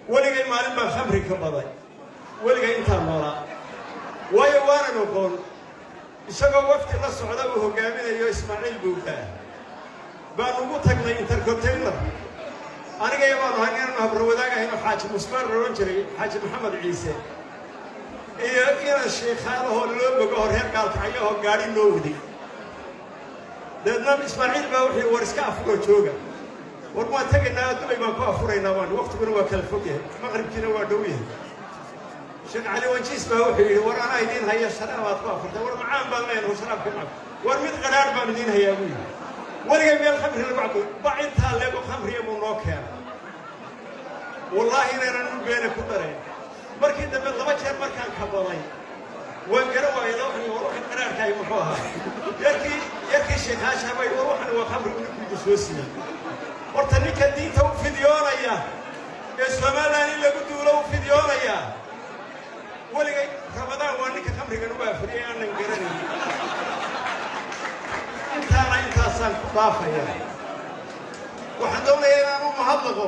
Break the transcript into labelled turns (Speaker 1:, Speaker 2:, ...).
Speaker 1: Weligay maalin baan khamri ka baday, weligay intaan noolaa, waayo waanan oqoon. Isagoo wafdi la socda uu hogaaminayo Ismaaciil Buugaa baan ugu tagnay Intercontinental. Anigaya baanu ahay inaanu habro wadaagahayno, Xaaji Musmaan la odhan jiray, Xaaji Maxamed Ciise iyo inan shiikhaalahoo loo bogo oo reer Gaalkacyahoo gaadhi loo waday. Dabeedna Ismaaciil baa wuxuu, "War iska afuroo jooga." "War waan tegaynaa, Dubay baan ku afuraynaa." Waan waqtiguna waa kala fog yahay, maqribkiina waa dhow yahay. Sheekh Cali Wajiis baa wuxuu yidhi, "War anaa idiin haya sharaabaad ku afurtay." "War macaan baan leenaho, sharaabka macaan." "War mid qadhaadh baan idiin hayaa," buu yidhi. Weligay meel khamri lagu cabo, bac intaa leego khamriya buu noo keenay. Wallaahi inaynan u beene ku dareen. Markii dambe laba jeer markaan kabaday, waan garan waayay. Waxan, war waxan qaraarkaahi muxuu ahaa? Yarkii sheekhaasha bay, "War waxan waa khamri uu ninkuyda soo siiyey." Horta ninka diinta u fidyoonaya ee Somaliland in lagu duulo u fidyoonaya, weligay Ramadaan waa ninka khamrigan uga afriyay aanan garanayn. Intaana intaasaan ku dhaafaya. Waxaan doonayaa inaan u mahadnaqo.